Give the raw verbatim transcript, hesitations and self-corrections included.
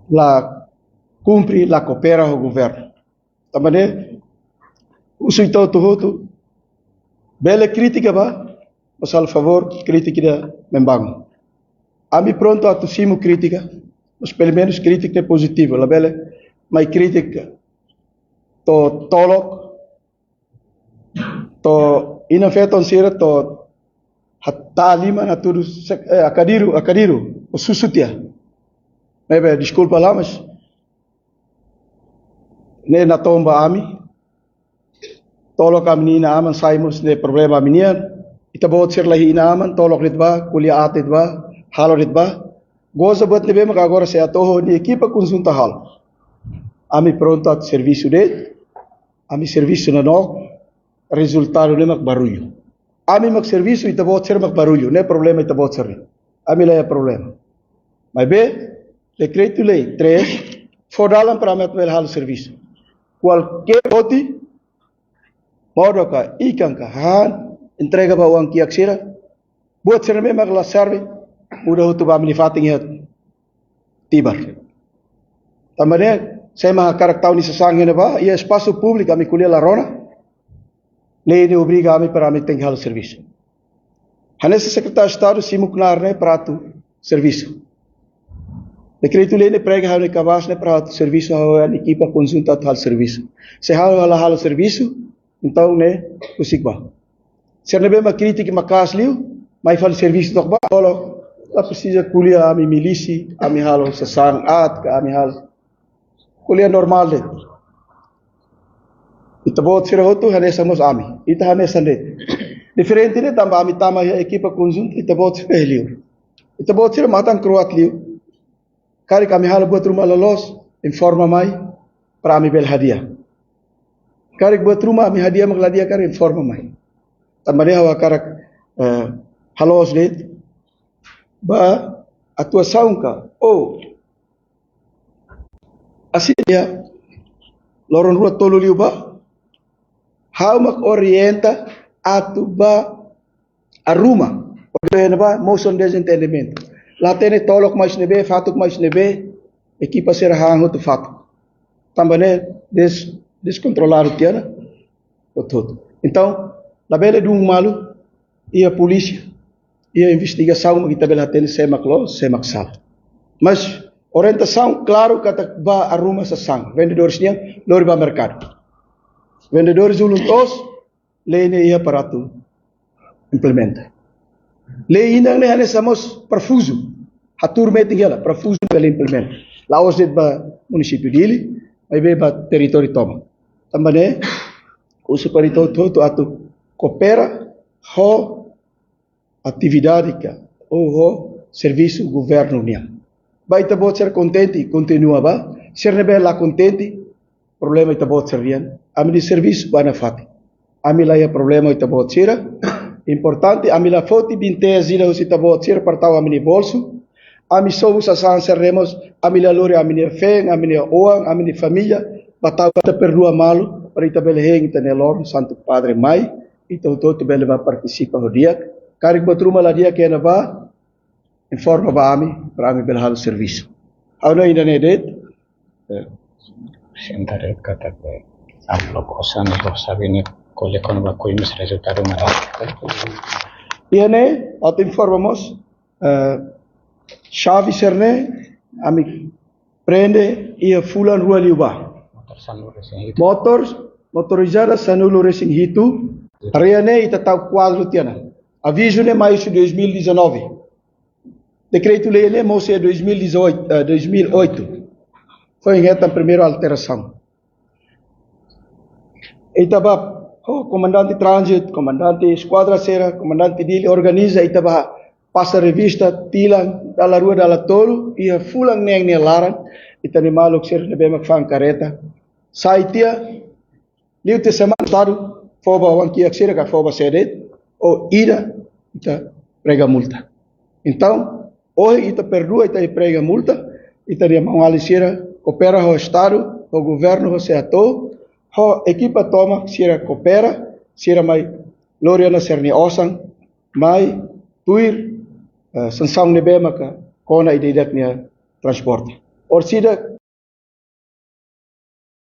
la kumpre, la koopera ho governu. Tanba ne'e, husu ita hotu-hotu, bele kritika ba, mas halo favór, kritika ida membangun. Ami prontu atu simu kritika, mas pelumenus kritika ne'e pozitivu, labele mai kritika to'o tolok, to'o inan-feton sira, to'o hata lima na tudu sek-, eh, akadiru, akadiru, o susu tiha. Ne'ebé, deskulpa la, mas ne'e natoon ba ami. Tolok ami-nia inan-aman sai mós ne'e problema ami-nian. Ita-boot sira la iha inan-aman, tolok de'it ba, ko'alia aat de'it ba, halo de'it ba. Goza buat ne'ebé maka agora SEATOU ho nia ekipa konjunta halo. Ami prontu atu servisu de'it, ami servisu nanook, rezultadu ne'e mak barullu. Ami mak servisu, ita-boot sira mak barullu, ne'e problema ita-boot sira. Ami la iha problema. Maibé, dekretu-lei três, fó dalan para ami atu bele halo servisu. Kualkér boot, modo ka, ikan ka, hahán, entrega ba oan-kiak sira, buat sira ne'ebé mak la serve, muda hotu ba ami-nia fatin iha Tibar. Tanba ne'e, se ema hakarak tau nia sasán iha ne'ebá, iha espasu públiku, ami ko'alia la rona, lei ne'e obriga ami para ami tenke halo servisu. Hanesan Sekretáriu Estadu simu knaar ne'e para atu servisu. Dekretu-lei ne'e prega ha'u-nia kabaas ne'e para atu servisu, ha'u-nia ekipa konjunta atu halo servisu. Se ha'u la halo servisu, entaun ne'e husik ba. Sira ne'ebé mak kritika maka'as liu, mai fali servisu to'ok ba, tolok, la presiza ko'alia ami milísia, ami halo sasán aat ka, ami halo ko'alia normál de'it. Ita-boot sira hotu hanesan mós ami. Ita hanesan de'it. Diferente de'it tanba ami tama iha ekipa konjunta, ita-boot sira iha liur. Ita-boot sira matan kro'at liu. Karik ami halo buat ruma la loos, informa mai, para ami bele hadi'a. Karik buat ruma ami hadi'a mak la di'ak, karik informa mai. Tanba ne'e ha'u hakarak, eh, haloos de'it, ba atuasaun ka, oh, asin ya, loron rua tolu liu ba, ha'u mak orienta atu ba arruma. Porque ne'ebá, motion dezentendimentu. La hatene tolok mai husi ne'ebé, fatuk mai husi ne'ebé, ekipa sira han hotu fatuk. Tanba ne'e des-, deskontroladu tiha ona, hotu-hotu. Entaun, labele dun malu, iha polísia, iha investigasaun, mak ita bele hatene sé mak loos, sé mak sala. Mas, orientasaun klaru katak ba arruma sasán. Vendedores nian, lori ba merkadu. Vendedores ulun toos, lei ne'e iha para atu implementa. Lei ida-ne'e hanesan mós parafuzu. Hatuur metin hela, parafuzu bele implementa. La'ós de'it ba munisípiu Dili, maibé ba territóriu tomak. Tanba ne'e, husu para ita hotu-hotu atu koopera ho atividade ka, ou ho servisu governu nian. Ba ita-boot sira kontente, kontinua ba. Sira ne'ebé la kontente, problema ita-boot sira nian. Ami-nia servisu ba nafatin. Ami la iha problema ita-boot sira. Importante, ami la foti vinte ida husi ita-boot sira para tau ami-nia bolsu. Ami sobu sasán sira ne'e mós, ami la lori ami-nia feen, ami-nia oan, ami-nia família, ba tau, ita perdua malu, para ita bele hein ita-nia loron, Santu Padre mai, ita hotu-hotu bele ba partisipa ho di'ak. Karik buat ruma la di'ak iha ne'ebá, informa ba ami, para ami bele halo servisu. Ha'u-nia ida-ne'e de'it. Eh, Senta de'it katak, eh, amplop osan, loos sabi ni kole kon ba kui mis rezultadu mana. Iha ne'e, atu informa mós, eh, xave sira-ne'e, ami prende iha fulan rua liubá. Motor sanulu resin hitu. Motor, motorizada sanulu resin hitu. Area ne'e ita tau kuadru tiha ona. Avizu ne'e mai husi dois mil e dezanove. Dekretu-lei ne'e mosu iha dois mil e dezoito, eh, dois mil e oito. Foin hetan primeira alterasaun. Ita ba, oh, komandante tránzitu, komandante eskuadra sira, komandante Dili organiza, ita ba pasa revista, tilan, dala rua, dala tolu, iha fulan neen nia laran, ita-nia maluk sira ne'ebé mak fa'an karreta. Sai tiha, liu tiha semana, Estadu fó ba oan-kiak sira ka fó ba sé de'it, ou ida, ita prega multa. Entaun, ohin ita perdua, ita prega multa, ita-nia maun-alin sira koopera ho Estadu, ho governu, ho SEATOU, ho ekipa tomak sira koopera, sira mai lori ona sira-nia osan, mai tuir, eh, sansaun ne'ebé maka kona ida-idak nia transporte. Orsida